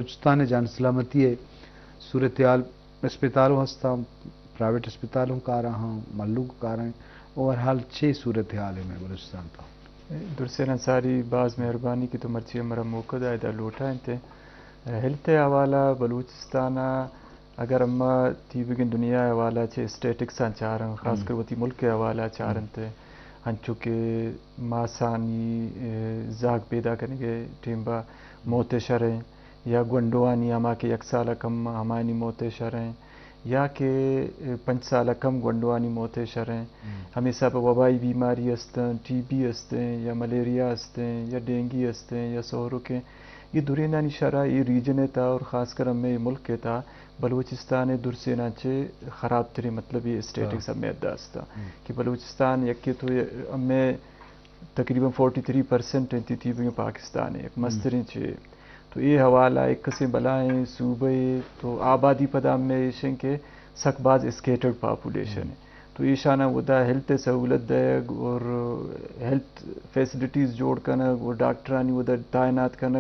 بلوچستان ءِ جان سلامتی ءِ صورتحال، اسپتال ہستاں، پرائیویٹ اسپتال ہوں کاراں، ہاں، ملوک کاراں، اوور حال چے صورتحال ہے میں بلوچستان کا؟ درسین انصاری، باز مہربانی کہ تو مرچی ہمارا موقع دا، ادا لوٹا انت۔ ہیلتھ ءِ حوالہ بلوچستان ءَ اگر اما تیوگیں دنیا ءِ حوالہ چہ اسٹیٹکس آں چارن، خاص کر وتی ملک ءِ حوالہ چارنت، انچو کہ ماسانی، اے، زاگ پیدا کنگ ءِ ٹیمبا موت ءِ شریں یا گونڈوانی ہما کہ یک سال ءَ کم ہمایانی موت ءِ شریں یا کہ پنچ سال ءَ کم گونڈوانی موت ءِ شریں۔ ہمے حساب ءَ وبائی بیماری استیں، ٹی بی استیں یا ملیریا استیں یا ڈینگی استیں یا سہرکیں، یہ درینانی شرح یہ ریجن ءِ تہا اور خاص کر ہمے ملک ءِ تہا بلوچستان ءِ درسیناں چہ خراب تریں، مطلب، یہ اسٹیٹکس ہمے حد است کہ بلوچستان یکے تو ہمے تقریباً فورٹی تھری پرسنٹ انت تیوگیں پاکستان ءِ یک مستریں چے۔ تو اے حوالہ یک کسیں بلائیں صوبہ ءِ تو آبادی پدا ہمے ایشیں کہ سک باز اسکیٹرڈ پاپولیشن ہے۔ تو ایشاناں ودا ہیلتھ ءِ سہولت دئیگ اور ہیلتھ فیسلٹیز جوڑ کنگ اور ڈاکٹرانی ودا تعینات کنگ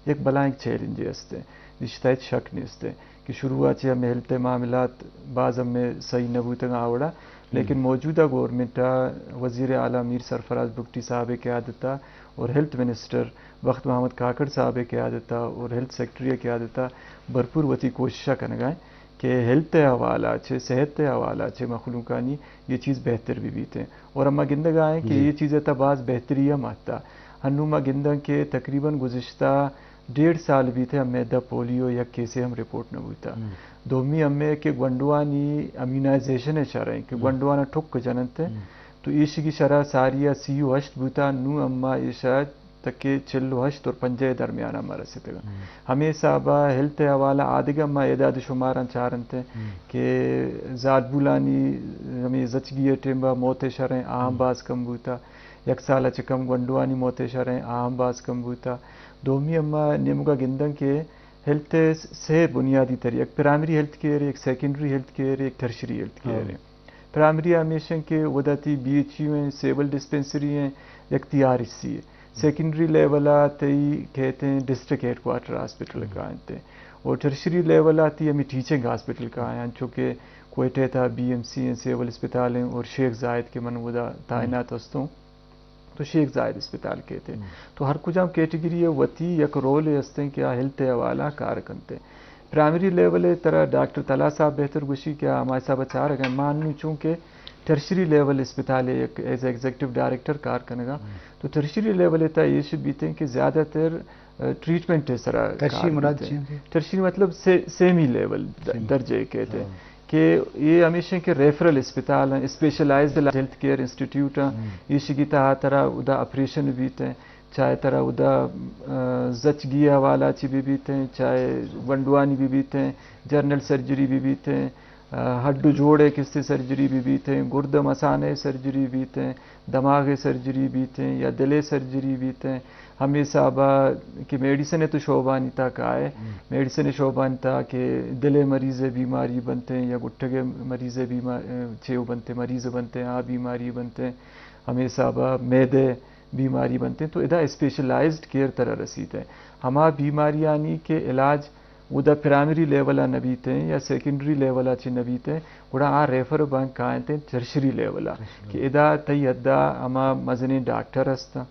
یک بلائیں چیلنجے است، نشتہ ہچ شک نیست کہ شروع ءَ چہ ہمے ہیلتھ ءِ معاملات باز ہمے صحیح نہ بوتگ آں آ وڑا، لیکن موجودہ گورنمنٹ ءَ وزیر اعلیٰ میر سرفراز بگٹی صاحب ءِ قیادت ءَ اور ہیلتھ منسٹر بخت محمد کاکڑ صاحب ءِ قیادت ءَ اور ہیلتھ سیکرٹری ءِ قیادت ءَ بھرپور وتی کوشش ءَ کنگ ءَ ایں کہ ہیلتھ ءِ حوالہ چہ، صحت ءِ حوالہ چہ مخلوقانی یہ چیز بہتر بہ بیت ایں۔ اور اما گندگ ءَ ایں کہ یہ چیز ءِ تہا باز بہتری ہم آتکا۔ ہنو ما گنداں کہ تقریباً گزشتہ ڈیڑھ سال بیت ایں ہمے ادا پولیو یک کیسے ہم رپورٹ نہ بوتا۔ دومی ہمے کہ گونڈوانی امیونائزیشن ءِ شرح ایں کہ گونڈوانا ٹک جننت، تو ایشی کی شرح ساری ءَ سی و ہشت بوتا، نو اما ایشا تک کہ چل و ہشت اور پنجاہ درمیان ءَ ما رسیتگ۔ ہمے حساب ءَ ہیلتھ ءِ حوالہ آدگہ ما اعداد شماراں چارنت کہ زالبولانی ہمے زچگی ءِ ٹیمبا موت ءِ شرح ایں آ ہم باز کم بوتا، یک سال ءَ چہ کم گونڈوانی موت ءِ شرح ایں آ ہم باز کم بوتا۔ دومی اما نیمگا گنداں کہ ہیلتھ ءِ سے بنیادی تری، یک پرائمری ہیلتھ کیئر، یک سیکنڈری ہیلتھ کیئر، یک ٹرشری ہیلتھ کیئر ایں۔ پرائمری ہمیش ایں کہ ودا تئی بی ایچ یو ایں، سیول ڈسپنسری ایں، یک تئی آر ایچ سی ایں۔ سیکنڈری لیول ءَ تئی کہتے ہیں ڈسٹرکٹ ہیڈ کوارٹر ہاسپٹل کاینت ایں۔ اور ٹرشری لیول ءَ تئی ہمیں ٹیچنگ ہاسپٹل کاینت، انچو کہ کوئٹہ ءِ تہا بی ایم سی ایں، سیول اسپتال ایں اور شیخ زاید کہ من ودا تعینات ہستوں۔ تو شیخ زاید اسپتال کیت۔ تو ہر کجام کیٹیگری ءِ وتی یک رول ءِ استیں کہ آ ہیلتھ ءِ حوالہ کار کنت۔ پرائمری لیول ءَ ترا ڈاکٹر طلحہ صاحب بہتر گوشی کہ آ ہما حساب ءَ چارگ ءَ ایں۔ ما انوں چونکہ ٹرشری لیول اسپتال ءِ یک ایز ایگزیکٹو ڈائریکٹر کار کنگ ءَ آں، تو ٹرشری لیول ءِ تہا ایش بیت ایں کہ زیادہ تر، اے، ٹریٹمنٹ ءِ سرا ٹرشری کار مراد بیت ایں۔ چی ایں؟ ٹرشری مطلب سے-، سیمی لیول د-، سیمی۔ درجے کیت ایں۔ کہ اے ہمیش ایں کہ ریفرل اسپتال ایں، اسپیشلائزڈ ہیلتھ کیئر انسٹیٹیوٹ ایں، ایشی کی تہا ترا ادا آپریشن بیت ایں، چاہے ترا ادا، آ، زچگی ءِ حوالہ چی بہ بیت ایں، چاہے گونڈوانی بہ بیت ایں، جنرل سرجری بہ بیت ایں، آ، ہڈ و جوڑ ءِ کسے سرجری بہ بیت ایں، گرد ءُ مثانہ ءِ سرجری بیت ایں، دماغ ءِ سرجری بیت ایں یا دل ءِ سرجری بیت ایں، ہمے حساب ءَ کہ میڈیسن ءِ تو شعبانی تہا کائے، میڈیسن ءِ شعبانی تہا کہ دل ءِ مریض ءِ بیماری بنت ایں یا گٹگ ءِ مریض ءِ بیما-، چیو بنت ایں، مریض بنت ایں، آ بیماری بنت ایں، ہمے حساب ءَ معدہ ءِ بیماری بنت ایں، تو ادا اسپیشلائزڈ کیئر ترا رسیت ایں۔ ہما بیماریانی کہ علاج اودا پرائمری لیول ءَ نہ بیت ایں یا سیکنڈری لیول ءَ چہ نہ بیت ایں، گڑا آ ریفر بانک کاینت ایں ٹرشری لیول ءَ کہ ادا تئی حد ءَ ہما مزنیں ڈاکٹر ہستاں،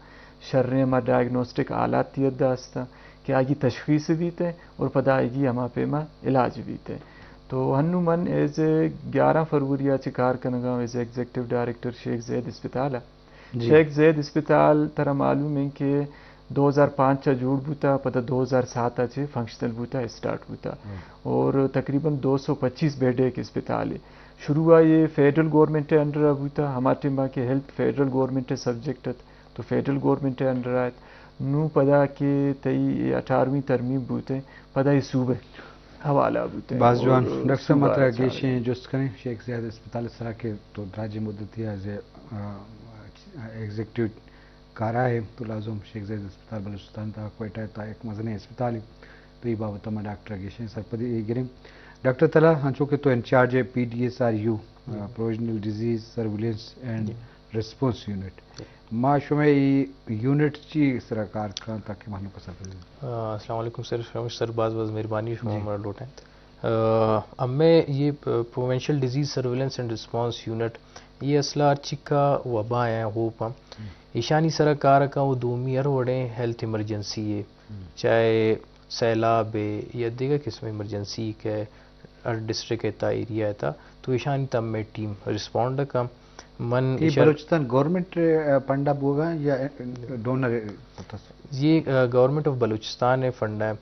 شریں ہما ڈائگنوسٹک آلات تئی حد ءَ ہستاں کہ آئی تشخیص بیت ایں اور پدا آئی ہما پیما علاج بیت ایں۔ تو ہنو من ایز اے گیارہ فروری ءَ چہ کار کنگ ءَ آں ایز اے ایگزیکٹو ڈائریکٹر شیخ زید اسپتال ءَ۔ جی۔ شیخ زید اسپتال ترا معلوم ایں کہ دو ہزار پانچ ءَ جوڑ بوتا، پدا دو ہزار سات ءَ چہ فنکشنل بوتا، اسٹارٹ بوتا۔ اور تقریباً دو سو پچیس بیڈ ءِ یک اسپتالے۔ شروع ءَ اے فیڈرل گورنمنٹ ءِ انڈر ءَ بوتا، ہما ٹائم ءَ کہ ہیلتھ فیڈرل گورنمنٹ ءِ سبجیکٹ ات، تو فیڈرل گورنمنٹ ءِ انڈر ءَ ات۔ نوں پدا کہ تئی اے اٹھارہویں ترمیم بوت ایں، پدا اے صوبہ ءِ حوالہ بوت ایں۔ باز جوان۔ ڈاکٹر صاحب، ما ترا گیشیں جست کنیں شیخ زید اسپتال ءِ سرا کہ تو دراجیں مدتی ءَ ایز اے، آ، ایگزیکٹو کارا ئے، تو لازم شیخ زید اسپتال بلوچستان ءِ تہا کوئٹہ ءِ تہا یک مزنیں اسپتالے، تو اے بابت ءَ ما ڈاکٹر ءَ گیشیں سرپدی گریں۔ ڈاکٹر طلحہ، انچو کہ تو انچارج ئے پی ڈی ایس آر یو، آ، پروویژنل ڈیزیز سرویلنس اینڈ ریسپانس یونٹ۔ ما شمئے اے یونٹ چی سرا کار کن تاکہ مہلوک ء سر بدیں؟ آ، السلام علیکم سر، شمش سر باز باز مہربانی شما جی۔ ہمارا لوٹیں۔ آ، ہمیں یہ پروونشل ڈیزیز سرویلنس اینڈ ریسپانس یونٹ، یہ اصلا ہر چکا وبا ہیں، ہوپ ہیں۔ ایشانی سرا کار کن وہ دومی ہر وڑیں ہیلتھ ایمرجنسی ہے، چاہے سیلاب ہے یا دیگر قسم ایمرجنسی کہ ہر ڈسٹرکٹ ء تھا، ایریا ء تھا، تو ایشانی تھا مئے ٹیم ریسپونڈ کن۔ من یہ ایشا بلوچستان گورنمنٹ، آ، فنڈ ء بوگا یا، آ، ڈونر ء؟ یہ، آ، گورنمنٹ آف بلوچستان ء فنڈ ء،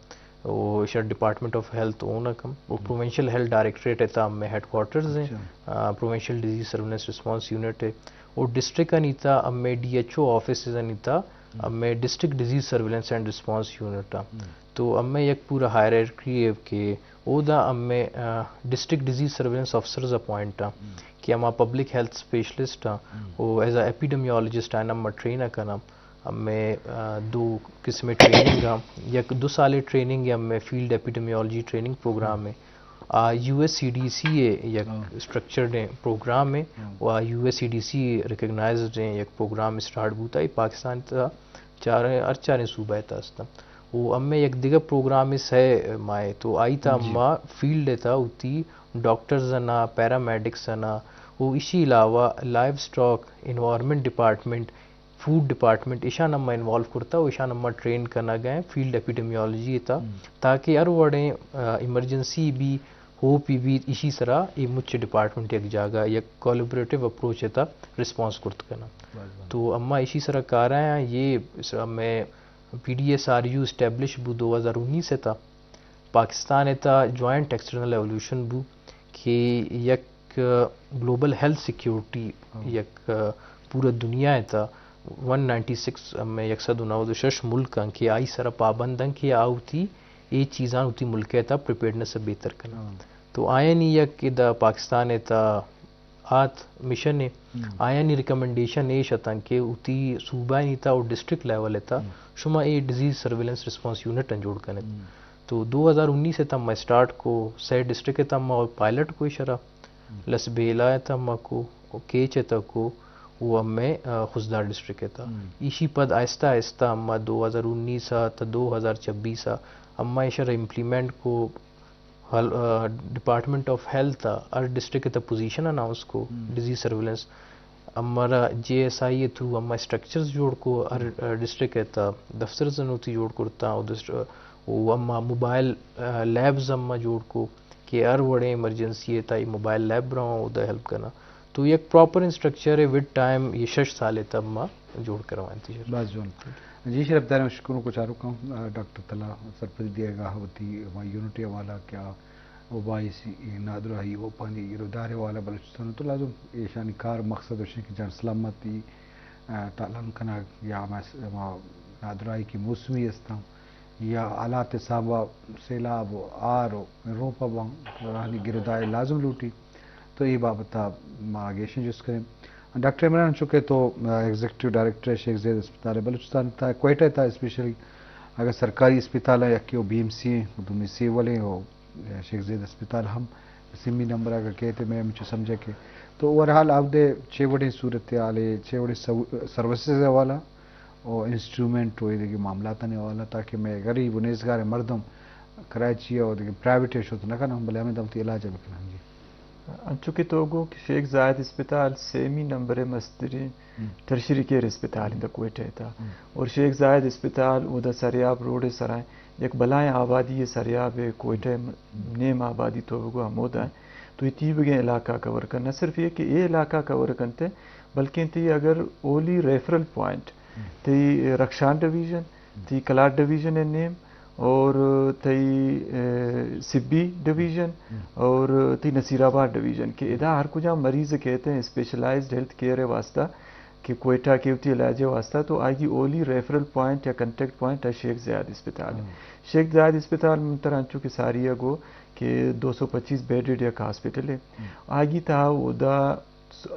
او ایشا ڈپارٹمنٹ آف ہیلتھ اون کم، او پروونشل ہیلتھ ڈائریکٹریٹ ء تھا مئے ہیڈ کوارٹرز ہیں، اچھا۔ آ، پروونشل ڈیزیز سرویلنس ریسپانس یونٹ ہے، او ڈسٹرکٹ انی تھا مئے ڈی ایچ او آفیسز انی تھا مئے ڈسٹرکٹ ڈیزیز سرویلنس اینڈ ریسپانس یونٹ ہے۔ تو ہمیں یک پورا ہائرارکی ہے کہ اودا ہمیں، آ، ڈسٹرکٹ ڈیزیز سرویلنس آفیسرز اپوائنٹ آں کہ ہما پبلک ہیلتھ اسپیشلسٹ آں، او ایز اے ایپیڈیمیولوجسٹ آں، ہم ٹرین کناں۔ ہمیں، آ، دو قسم ٹریننگ آں، یک دو سال ٹریننگ ہے، ہمیں فیلڈ ایپیڈیمیولوجی ٹریننگ پروگرام ہے۔ آ یو ایس سی ڈی سی ہے، یک اسٹرکچرڈ پروگرام ہے، و آ یو ایس سی ڈی سی ریکگنائزڈ ہے، یک پروگرام اسٹارٹ بوتا ہے پاکستان تا چار، ہر چاریں صوبہ تا است۔ و ہمیں یک دگہ پروگرام سہ ماہ تو آئی تا ہما فیلڈ تا ہوتی ڈاکٹرز نا، پیرامیڈکس نا، و اسی علاوہ لائیو اسٹاک، انوائرمنٹ ڈپارٹمنٹ، فوڈ ڈپارٹمنٹ، ایشان ہم انوالو کرتا و ایشان ہم ٹرین کنگ ء فیلڈ ایپیڈیمیولوجی تا، تاکہ ہر وڑیں، آ، ایمرجنسی بھی، ہوپ بھی، ایشی سرا اے مچ ڈپارٹمنٹ یک جاگہ یک کولیبریٹو اپروچ تا ریسپانس کرت کناں۔ تو اما ایشی سرا کار آیاں، یہ س-، میں پی ڈی ایس آر یو اسٹیبلش بو دو ہزار انیس تا، پاکستان تا جوائنٹ ایکسٹرنل ایولیوشن بو کہ یک گلوبل ہیلتھ سیکیورٹی، یک پورا دنیا تا ون نائنٹی سکس، ہمیں یک سد و نود و شش ملک ہیں کہ آئی سرا پابند ہیں کہ آ ہوتی اے چیزاں ہوتی ملک تا پریپیئرنس بہتر کرنا۔ تو آیانی یک ادا پاکستان تا آت مشن ہے، آیانی ریکمنڈیشن ایش اتاں کہ اتی صوبہ نی تا اور ڈسٹرکٹ لیول تا شما اے ڈیزیز سرویلنس ریسپانس یونٹ جوڑ کنے۔ تو دو ہزار انیس تا ما اسٹارٹ کو، سہ ڈسٹرکٹ تا ما پائلٹ کو اشرا، لسبیلہ تا ما کو، او کیچ تا کو، او ہمیں، آ، خضدار ڈسٹرکٹ تا۔ ایشی پد آہستہ آہستہ ہما دو ہزار انیس تا دو ہزار چھبیس تا ہما اشرا امپلیمنٹ کو، ہل-، آ، ڈپارٹمنٹ آف ہیلتھ تا ہر ڈسٹرکٹ تا پوزیشن اناؤنس کو، ڈیزیز سرویلنس، ہمارا جے ایس آئی ء تھرو ہما اسٹرکچرز جوڑ کو، ہر، آ، ڈسٹرکٹ تا دفتر زنوتی جوڑ کرتا، او دس-، او ہما موبائل، آ، لیبز ہما جوڑ کو کہ ہر وڑیں ایمرجنسی ہے تا یہ موبائل لیب رہا اودا ہیلپ کرنا۔ تو یک پراپر انسٹرکچر ہے، ود ٹائم یہ شش سال ہے تب ما جوڑ کروائیں تھی۔ بس جون۔ جی شرف دارم شکروں کو چارو کم، آ، ڈاکٹر تلا سرپدی دیگا ہوتی ہما یونٹی حوالہ کیا وبائی سی-، نادراہی و پانی گرودار والا بلوچستان تو لازم ایشانی کار مقصد وشیں کہ جان سلامتی، آ، تالان کنگ یا ہما س-، ہما نادراہی کی موسمی استاں یا حالات سانبا سیلاب و آر و روپا بان راہانی گرودار لازم لوٹی۔ تو اے بابت ما گیشیں جست کریں۔ ڈاکٹر عمران، چونکہ تو، آ، ایگزیکٹو ڈائریکٹر شیخ زید اسپتال بلوچستان تا کوئٹہ تا اسپیشلی اگر سرکاری اسپتال ہیں، یکی و بی ایم سی ہیں، دومی سیول ہیں، و شیخ زید اسپتال ہم سیمی نمبر اگر کہتے میں ہم چو سمجھے کہ تو اوور آل آپ دے چھ وڑیں صورتحال ہے، چھ وڑیں سو-، سروسز حوالہ و انسٹرومنٹ و ایدگہ معاملات نے حوالہ تاکہ میں غریب و نیزگار مردم کراچی و دیگہ پرائیویٹ شوت نہ کناں، بلے ہمیں دمتی علاج بکناں۔ جی۔ انچو کہ تو گو کہ شیخ زاید اسپتال سیمی نمبر مستریں ٹرشری کیئر اسپتال انت کوئٹہ تا۔ اور شیخ زاید اسپتال اودا سریاب روڈ سرائیں یک بلائیں آبادی سریاب کوئٹہ نیم آبادی تو بگو ہمودا ہیں۔ تو یہ تیوگیں علاقہ کور کن، نہ صرف یہ کہ یہ علاقہ کور کنتے بلکہ تی اگر اولی ریفرل پوائنٹ تی رخشان ڈویژن، تی کلات ڈویژن نیم اور تئی، اے، سبی ڈویژن اور تئی نصیر آباد ڈویژن کہ ادا ہر کجا مریض کہتے ہیں اسپیشلائزڈ ہیلتھ کیئر واسطہ کہ کوئٹہ کے ہوتی علاج واسطہ تو آئی اولی ریفرل پوائنٹ یا کنٹیکٹ پوائنٹ ہے شیخ زیاد اسپتال۔ شیخ زیاد اسپتال من ترا انچو کہ ساری گو کہ دو سو پچیس بیڈڈ یک ہاسپٹل ہے۔ آئی تہا ادا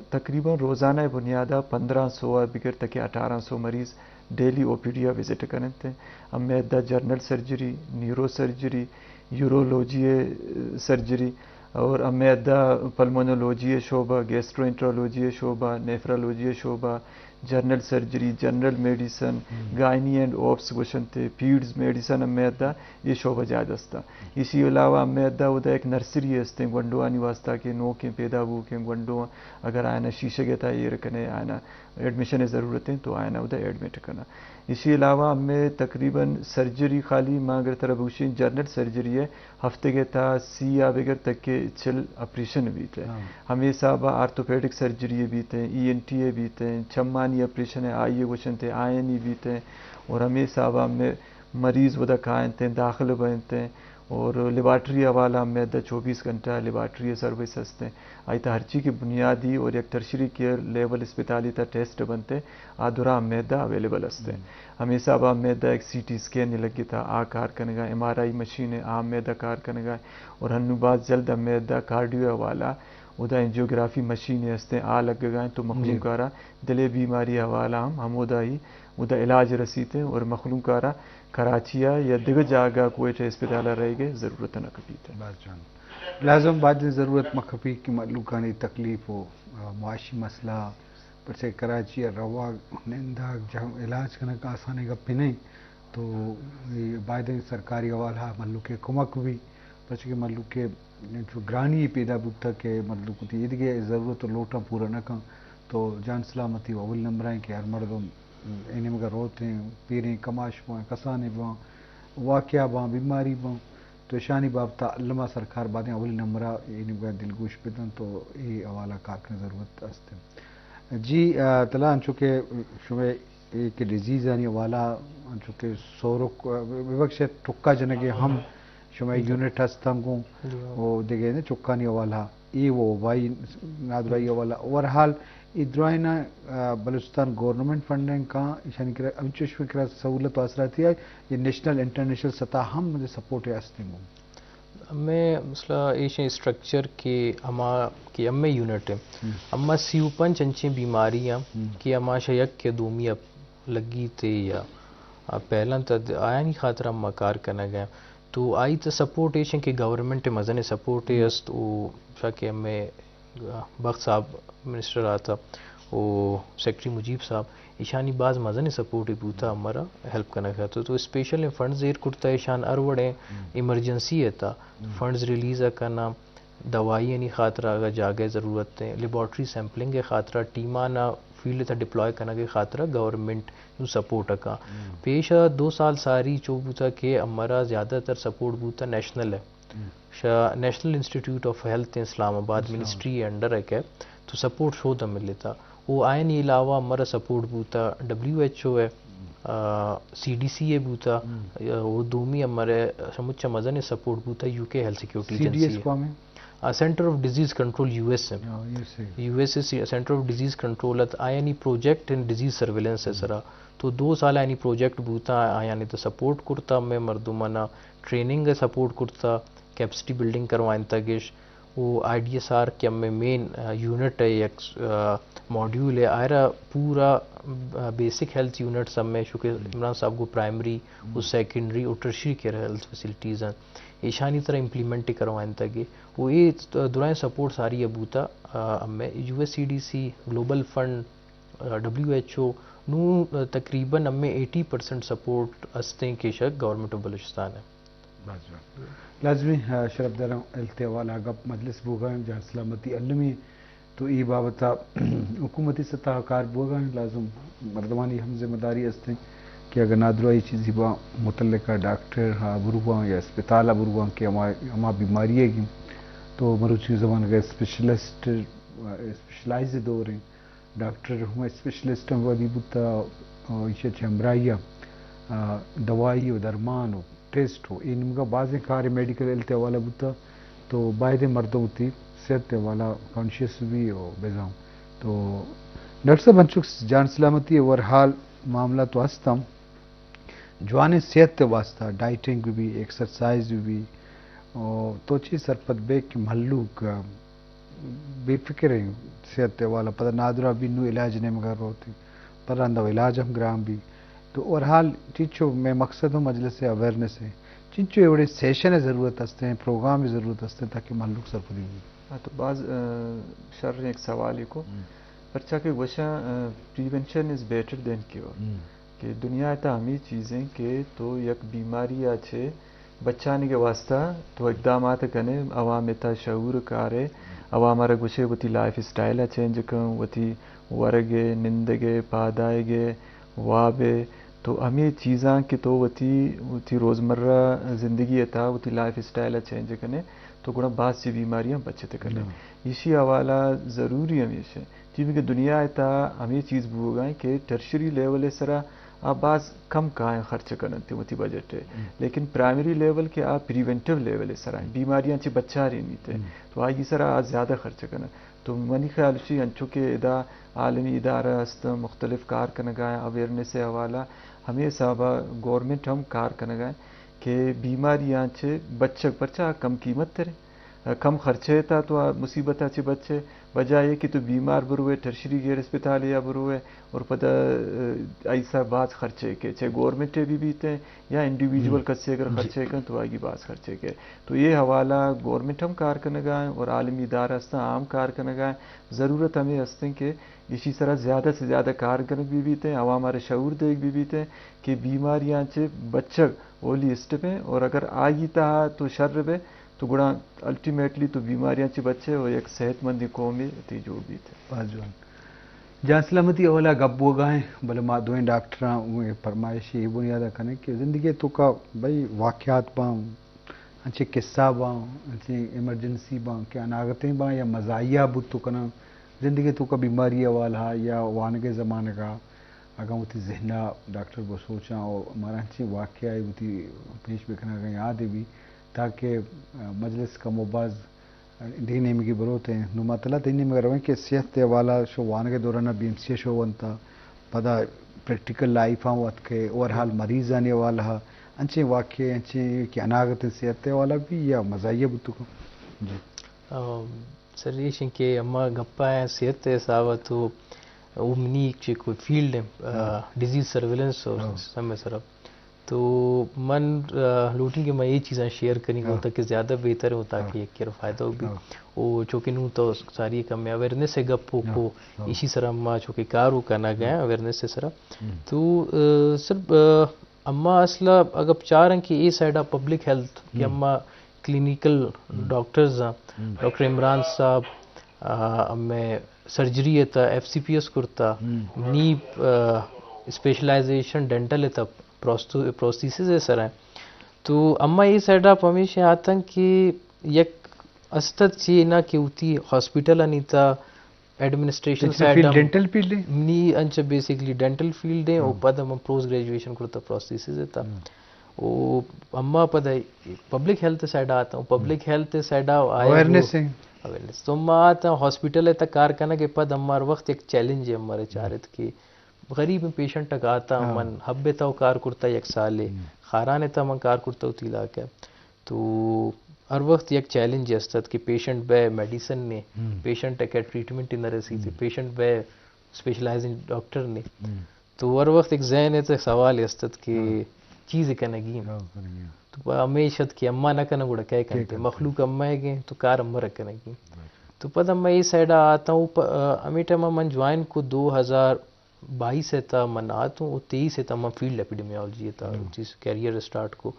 تقریباً روزانہ بنیادا پندرہ سو بگر تک اٹھارہ سو مریض ڈیلی او پی ڈی وزٹ کرنت۔ ہمیں دا جنرل سرجری، نیورو سرجری، یورولوجی سرجری، اور ہمے حدا پلمونولوجی ءِ شعبہ، گیسٹرو انٹرولوجی ءِ شعبہ، نیفرولوجی ءِ شعبہ، جنرل سرجری، جنرل میڈیسن، گائنی اینڈ اوپس گوشنت، پیڈز میڈیسن ہمے حدا اے شعبہ جاہ دستا۔ ایشی علاوہ ہمے حدا اودا یک نرسری استیں گونڈوانی واسطہ کہ نوکیں پیدا بوکیں گونڈو اگر آیانا شیشگ ءِ تہا ایر کنے، آیانا ایڈمیشن ءِ ضرورت ایں تو آیانا اودا ایڈمٹ کناں۔ ایشی علاوہ ہمے تقریباً سرجری خالی ما اگر ترا بگوشیں جنرل سرجری ءِ ہفتگ ءِ تہا سی آ بگر تک کہ چل آپریشن بیت۔ ہاں۔ ہمے حساب ءَ آرتھوپیڈک سرجری بیت، ای این ٹی بیت، چمانی آپریشن آئی ءَ گوشنت، آیانی بیت، اور ہمے حساب ءَ ہمے مریض اودا کاینت، داخل بنت، اور لیبارٹری حوالہ ہمے حدا چوبیس گھنٹہ لیبارٹری سروس ہستیں۔ آئی تہا ہرچی کہ بنیادی اور یک ٹرشری کیئر لیول اسپتالی تہا ٹیسٹ بنت، آ درا ہمے حدا اویلیبل ہستیں۔ ہمے حساب ءَ ہمے حدا یک سی ٹی اسکین لگتا، آ کار کنگا، ایم آر آئی مشین آ ہمے حدا کار کنگا، اور ہنو باز جلد ہمے حدا کارڈیو حوالہ اودا انجیوگرافی مشین ہستیں، آ لگگا ایں تو مخلوق آرا دل ءِ بیماری حوالہ ہم ہمودا ہی اودا علاج رسیت اور مخلوق آرا کراچی ءَ یا دگہ جاگہ کوئٹہ اسپتال ءَ رہگ ءِ ضرورت نہ کپیت۔ بس جان، لازم باید ضرورت مہ کپی کہ مخلوقانی تکلیف و، آ، معاشی مسئلہ، پرچہ کراچی ءَ روگ، نندگ، جم-، علاج کنگ آسانیں گپے نہ انت۔ تو اے بایدیں سرکاری حوالہ ءَ مھلوک ءِ کمک بی، پرچہ کہ مھلوک ءِ انچو گرانی پیدا بوتگ کہ مھلوک وتی ایدگہ ضرورت و لوٹاں پورا نہ کن۔ تو جان سلامتی و اولی نمبر ءَ کہ ہر مردم اے نیمگ ءَ روت ایں، پیریں کماش باں، کسانیں باں، واقعہ باں، بیماری باں، تو اشانی بابت ءَ الم ءَ سرکار بایدیں اولی نمبر ءَ اے نیمگ ءَ دلگوش بدنت و اے حوالہ ءَ کار کنگ ضرورت است انت۔ جی، آ، تلا انچو کہ شمئے اے کہ ڈیزیزانی حوالہ ءَ انچو کہ سورک، آ، ببخشے ٹکا جنگ ءِ ہم شمئے یونٹ ہست ہم گوں جی۔ و دگہ نے چکانی حوالہ ءَ اے و وبائی نادراہی حوالہ ءَ۔ اوور آل اے درائیناں، آ، بلوچستان گورنمنٹ فنڈنگ کاں، ایشانی کرا انچوش کرا سہولت و آسراتی آئی یا نیشنل انٹرنیشنل سطح ہم مجھے سپورٹ ہستیں گوں؟ ہمے مسئلہ ایشیں اسٹرکچر کہ ہما کہ ہمے یونٹ ہیں، ہما سی و پنچ انچیں بیماری ہیں کہ ہما شا یک یا دومی ءَ لگی تے یا، آ، پہلاں تا د-، آیانی خاطر ہم ما کار کنگ ءَ۔ تو آئی تا سپورٹ ایش انت کہ گورنمنٹ ءِ مزن سپورٹ ءِ است و شا کہ ہمے بخت صاحب منسٹر آتا و سیکرٹری مجیب صاحب، ایشانی باز مزن سپورٹ بوتا ہمارا ہیلپ کنگ ءَ۔ تو، تو اسپیشل فنڈز ایر کرتا ایشان ہر وڑیں ایمرجنسی ءِ تا فنڈز ریلیز ءَ کنا۔ دوائیانی خاطرا اگاں جاگہ ءِ ضرورت ایں، لیبارٹری سیمپلنگ ءِ خاطرا ٹیمانا فیلڈ ءِ تہ ڈپلوائے کنگ ءِ خاطرا گورنمنٹ نوں سپورٹ ءَ کاں۔ پیش ءَ دو سال ساری چو بوتا کہ ہمارا زیادہ تر سپورٹ بوتا نیشنل ءِ۔ شا نیشنل انسٹیٹیوٹ آف ہیلتھ اسلام آباد منسٹری ءِ انڈر ءَ کہ تو سپورٹ شود ءَ ملتا۔ او آیانی علاوہ ہمارا سپورٹ بوتا ڈبلیو ایچ او ءِ، آ، سی ڈی سی ءِ بوتا، او دومی ہمارے سمچ ءَ مزن سپورٹ بوتا یو کے ہیلتھ سیکورٹی ایجنسی ءِ۔ آ، سینٹر آف ڈیزیز کنٹرول یو ایس ءِ۔ ہاں، یو ایس ءِ۔ یو ایس ءِ سی-، سینٹر آف ڈیزیز کنٹرول ات، آیانی پروجیکٹ ان ڈیزیز سرویلنس ءِ سرا۔ تو دو سال آیانی پروجیکٹ بوتا، آیانی تو سپورٹ کرتا، مئے مردمانا ٹریننگ ءِ سپورٹ کرتا، کیپیسٹی بلڈنگ کروائنتگش۔ او آئی ڈی ایس آر کہ ہمے مین، آ، یونٹ ءِ یک، آ، ماڈیول ءِ، آئرا پورا، آ، بیسک ہیلتھ یونٹس ہمے شو کہ عمران صاحب گو پرائمری و سیکنڈری و ٹرشری کیئر ہیلتھ فیسلٹیز ہیں۔ ایشانی طرح امپلیمنٹ کروائنتگ ءَ۔ و اے درائیں سپورٹ ساری ءَ بوتا، آ، ہمے یو ایس سی ڈی سی گلوبل فنڈ، آ، ڈبلیو ایچ او نوں، آ، تقریباً ہمے ایٹی پرسنٹ سپورٹ ہستیں کہ شک گورنمنٹ آف بلوچستان ءِ۔ بس، بس۔ لازمی، آ، شرف داراں ہیلتھ ءِ حوالہ گپ مجلس بوگا ہیں، جان سلامتی المی تو اے بابت ءَ حکومتی سطح ءَ کار بوگ ءَ انت، لازم مردمانی ہم ذمہ داری است انت کہ اگر نادراہی چیزی با متعلقہ ڈاکٹر ءَ برواں یا اسپتال ءَ برواں کہ ہما، ہما بیماری ءَ گیں تو مروچی زمانگ ءَ اسپیشلسٹ، اسپیشلائز دور انت، ڈاکٹر ہم اسپیشلسٹ ہم ودی بوتا، ایشی چہ ہمراہی ءَ دوائی و درمان و ٹیسٹ و اے نیمگا بازیں کار میڈیکل ہیلتھ ءِ حوالہ بوتا، تو بایدیں مردم وتی صحت ءِ حوالہ کانشیس بی و بزاں۔ تو ڈاکٹر صاحب، انچوش جان سلامتی ءِ اوور آل معاملہ تو ہستم، جوانیں صحت ءِ واسطہ ڈائٹنگ بی، ایکسرسائز بی، او تو چی سرپد بے کہ مھلوک بے فکر ایں صحت ءِ حوالہ، پدا نادراہ بی نوں علاج نیمگا روت، پدا رندا علاج ہم گران بی۔ تو اوور آل چیچو مئے مقصد ہم مجلس ءِ اویئرنس ءِ چنچو اے وڑیں سیشن ءِ ضرورت است ایں، پروگرام ءِ ضرورت است ایں تاکہ مھلوک سرپدی بہ بیت؟ ہاں، تو باز، آ، شر یک سوالے کو۔ ہم۔ پرچا کہ گوشاں، آ، prevention is better than cure۔ ہم۔ کہ دنیا ءِ تہا ہمے چیز ایں کہ تو یک بیماری ءَ چہ بچانگ ءِ واستہ تو اقدامات کنے، عوام ءِ تہا شعور کارے، عوام ءَ را گوشے وتی لائف اسٹائل ءَ چینج کن، وتی ورگ ءِ، نندگ ءِ، پاد آیگ ءِ، واب ءِ، تو ہمے چیزاں کہ تو وتی، وتی روزمرہ زندگی ءِ تہا وتی لائف اسٹائل ءَ چینج کنے، تو گڑا باز چی بیماریاں بچت کنے۔ ہم۔ ایشی حوالہ ضروری ہمیش ایں۔ چی کہ دنیا ءِ تہا ہمے چیز بوگا ایں کہ ٹرشری لیول ءِ سرا آ باز کم کائیں خرچ کننت وتی بجٹ ءَ۔ ہم۔ لیکن پرائمری لیول کہ آ پریونٹیو لیول ءِ سرا ایں، بیماریاں چہ بچارینیت، ہم۔ تو آئی سرا آ زیادہ خرچ کننت۔ تو منی خیال شی انچو کہ ادا عالمی ادارہ است، مختلف کار کنگا ایں، اویئرنس ءِ حوالہ، ہمے حسابا گورنمنٹ ہم کار کنگا ایں کہ بیماریاں چہ بچگ، پرچا کم قیمت تریں، کم خرچہ ءِ تہا تو آ مصیبت ءَ چہ بچے، بجائے کہ تو بیمار بروے، ٹرشری گیڈ اسپتال ءَ بروے اور پدا، آ، ایسا باز خرچے کہ چہ گورنمنٹ ءَ بھی بیت ایں یا انڈیویجول ہم۔ کسے اگر جی۔ خرچے کن تو آگی باز خرچے کہ۔ تو اے حوالہ گورنمنٹ ہم کار کنگا ایں اور عالمی ادارہ استاں، عام کار کنگا ایں۔ ضرورت ہمے است ایں کہ ایشی سرا زیادہ سے زیادہ کار کنگ بہ بیت ایں، عوام ءَ را شعور دیگ بہ بیت ایں کہ بیماریاں چہ بچگ اولی اسٹیپ ایں اور اگر آئی تہا تو شر بے تو گڑا الٹیمیٹلی تو بیماریاں چہ بچے و یک صحت مندیں قومے تئی جوڑ بیت۔ باز جوان۔ جان سلامتی ءِ حوالہ گپ بوگا ایں، بلے ما دوئیں ڈاکٹراں اوں اے پرمائش اے بنیاد ءَ کنیں کہ زندگی ءِ توکا بھئی واقعات باں، انچیں قصہ باں، انچیں ایمرجنسی باں کہ اناگتیں باں یا مزاحیہ بوت کناں۔ زندگی ءِ توکا بیماری ءِ حوالہ یا وانگ ءِ زمانگ ءَ اگاں وتی ذہن ءَ ڈاکٹر بسوچاں و مارا انچیں واقعہ ءَ وتی پیش بکنگ ءَ یاد بی تاکہ، آ، مجلس کم و باز، آ، دگہ نیمگی بروت ایں۔ نوں ما تلا تئی نیمگ ءَ رویں کہ صحت ءِ حوالہ شو وانگ ءِ دوران ءَ بی ایم سی ءَ شو ونتا، پدا پریکٹیکل لائف ءَ اتکے، اوور ہال مریضانی حوالہ ءَ انچیں واقعے، انچیں کہ اناگت صحت ءِ حوالہ بی یا مزاحیہ بوتگ۔ جی۔ آ، سر ایش ایں کہ ہما گپ ءَ صحت ءِ حساب ءَ تو او منی چہ کوئی فیلڈ ایں، آ، ہاں۔ ڈیزیز سرویلنس اور ہاں۔ سسٹم ءِ سرا۔ تو من، آ، لوٹیں کہ من اے چیزاں شیئر کنی ہاں۔ گوں تاکہ زیادہ بہتر ایں تاکہ ہاں۔ یک کر فائدہ بی۔ ہاں۔ او چونکہ نوں تو ساری کم اویئرنس ءِ گپ ہاں۔ کو ہاں۔ ایشی سرا ما چونکہ کارو کنگ ءَ ایں ہاں۔ اویئرنس ءِ سرا۔ ہم۔ تو، آ، سر، آ، اما اصل ءَ اگاں بچاراں کہ اے سائیڈ ءَ پبلک ہیلتھ کہ ہم۔ اما کلینیکل ہم۔ ڈاکٹرز آں، ہم۔ ڈاکٹر عمران صاحب، آ، ہمے سرجری ءِ تہ ایف سی پی ایس کرتا، ہم۔ نی، آ، اسپیشلائزیشن ڈینٹل ءِ تہ پروستو-، پروستھیسز ءِ سر ءَ۔ تو اما اے سائیڈ ءَ پمیشہ آتاں کہ یک استت چی نہ کہ وتی ہاسپٹل ءِ نیتا ایڈمنسٹریشن سائیڈ فیلڈ ءَ ڈینٹل فیلڈ ایں؟ نی انچ بیسیکلی ڈینٹل فیلڈ ایں، او ہم۔ پد ہم پوسٹ گریجویشن کرتا پروستھیسز ءِ تہ۔ ہم۔ او اما پد پبلک ہیلتھ سائیڈ ءَ آتاں، پبلک ہم۔ ہیلتھ سائیڈ ءَ آیا اویئرنس گو-، ایں۔ اویئرنس۔ تو ما آتاں ہاسپٹل ءِ تہ کار کنگ ءَ پد ہما ہر وقت یک چیلنج ایں ہمارے ہم۔ چارت کہ غریب پیشنٹ ءَ آتاں ہاں۔ من حب ءِ تہ کار کرتا یک سالے، ہم۔ خاران ءِ تہ من کار کرتا وتی علاقہ ءَ۔ تو ہر وقت یک چیلنج است ات کہ پیشنٹ بہ میڈیسن نے، ہم۔ پیشنٹ ءَ کہ ٹریٹمنٹ نہ رسیت، ہم۔ پیشنٹ بہ اسپیشلائزنگ ڈاکٹر نے۔ ہم۔ تو ہر وقت یک ذہن ءِ تہ سوال است ات کہ ہاں۔ چیز کنگی۔ ہاں، کنگی۔ تو پہ ہمیش ات کہ اما نہ کناں گڑا کئے کئے کنتے؟ کنتے؟ مخلوق اما ءَ گئے تو کار امر کنگی۔ بس۔ تو پد اما اے سائیڈ ءَ آتاں، او پ-، ہمے ٹائم ءَ من جوائن کو دو ہزار بائیس ءِ تہ من آتوں، او تئیس ءِ تہ من فیلڈ اپیڈیمیالوجی ءِ تہ ہم۔ وتی کیریئر اسٹارٹ کو۔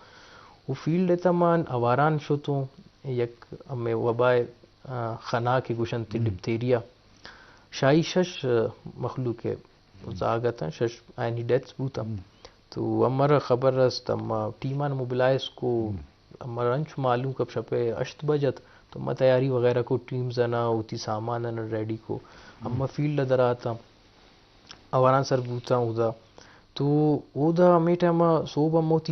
او فیلڈ ءِ تہ من ہواران شتوں، یک ہمے وبائے، آ، خنا کہ گوشنت ہم۔ ڈپتیریا۔ شاہی شش، آ، مخلوق ءِ ہم۔ زاگ اتاں، شش آیانی ڈیتھس بوتاں۔ ہم۔ تو امر خبر است، اما ٹیمان موبلائز کو، ہم۔ امر انچ معلوم کپ شپ ءِ ہشت بج ات، تو ما تیاری وغیرہ کو ٹیمز انا، وتی سامان انا ریڈی کو۔ ہم۔ اما فیلڈ ءَ دراتاں۔ آواران سر بوتاں اودا۔ تو اودا ہمے ٹائم ءَ سوب ءَ ما وتی